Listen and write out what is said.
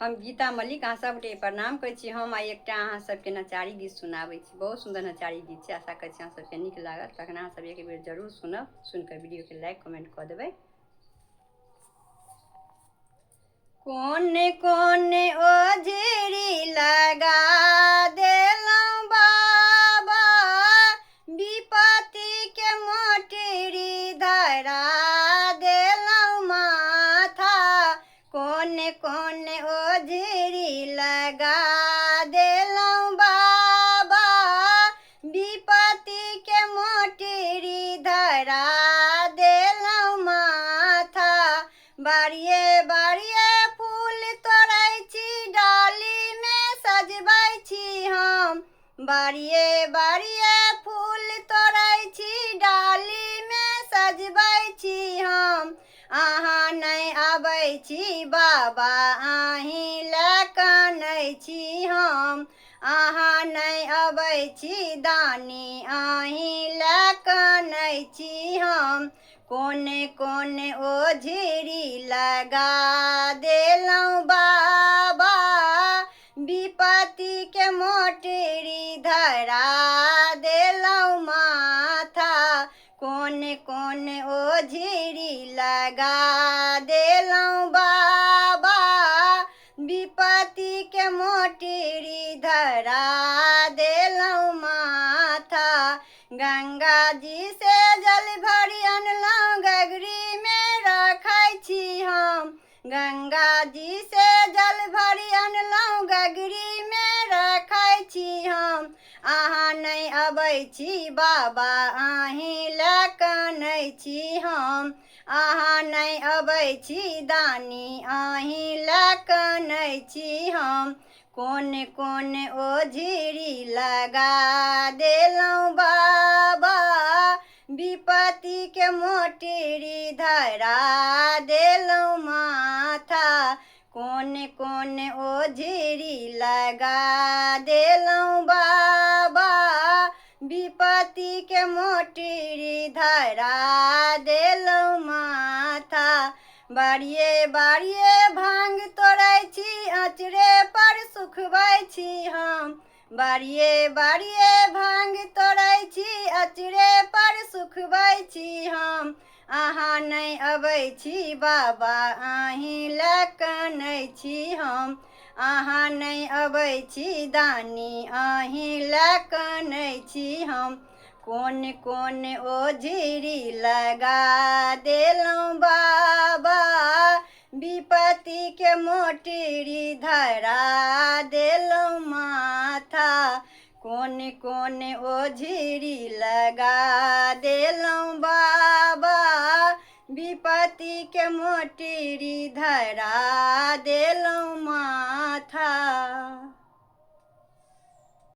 हम गीता मल्लिक अहाँ सबके प्रणाम करै छी। हम आइ एकटा अहाँ सबके नचारी गीत सुनाबै छी। बहुत सुन्दर नचारी गीत छै, आशा करै छी अहाँ सबके नीक लागत। तखन अहाँ सब एक बेर जरूर सुनब, सुनिकऽ वीडियोके लाइक कमेंट कऽ देबै। कोन कोन ओझरी लगा देलहुँ बाबा, विपत्ति के मोटरी धरा देलहुँ माथा। कोन कोन ओझरी लगा देलहुँ बाबा, विपत्ति के मोटरी धरा देलहुँ माथा। बारिए बारिए फूल तोड़ै छी, डालीमे सजबै छी हम। बारिए बारिए फूल तोड़ै छी, डालीमे सजबै छी हम। अहाँ नहि आबै छी बाबा, अहीं लए कानै छी हम। अहाँ नहि अबै छी दानी, अहीं लए कानै छी हम। कोन कोन ओझरी लगा देलहुँ बाबा, विपत्ति के मोटरी धरा देलहुँ माथा। कोन कोन ओझरी लगा देलहुँ बाबा, विपत्ति के मोटरी धरा देलहुँ माथा। गंगा जी से जल भरि अनलहुँ, गगरी में रखै छी हम। गंगा जी से जल भरि अनलहुँ, गगरी में रखै छी हम। अहाँ नहि अबै छी बाबा, अहीं लए कानै छी हम। अहाँ नहि अबै छी दानी, अहीं लए कानै छी हम। कोन कोन ओझरी लगा देलहुँ बाबा, विपत्ति के मोटरी धरा देलहुँ माथा। कोन कोन ओझरी लगा देलहुँ बाबा, विपत्ति के मोटरी धरा देलहुँ माथा। बारिए बारिए भांग तोड़ै छी, अचरे पर सुखबै छी हम। बारिए बारिए भांग तोड़ै छी, अचरे पर सुखबै छी हम। अहाँ नहि अबै छी बाबा, अहीं लए कानै छी हम। अहाँ नहि अबै छी दानी, अहीं लए कानै छी हम। कोन कोन ओझरी लगा देलहुँ बाबा, विपत्ति के मोटरी धरा देलहुँ माथा। कोन कोन ओझरी लगा देलहुँ बाबा, विपत्ति के मोटरी धरा देलहुँ माथा।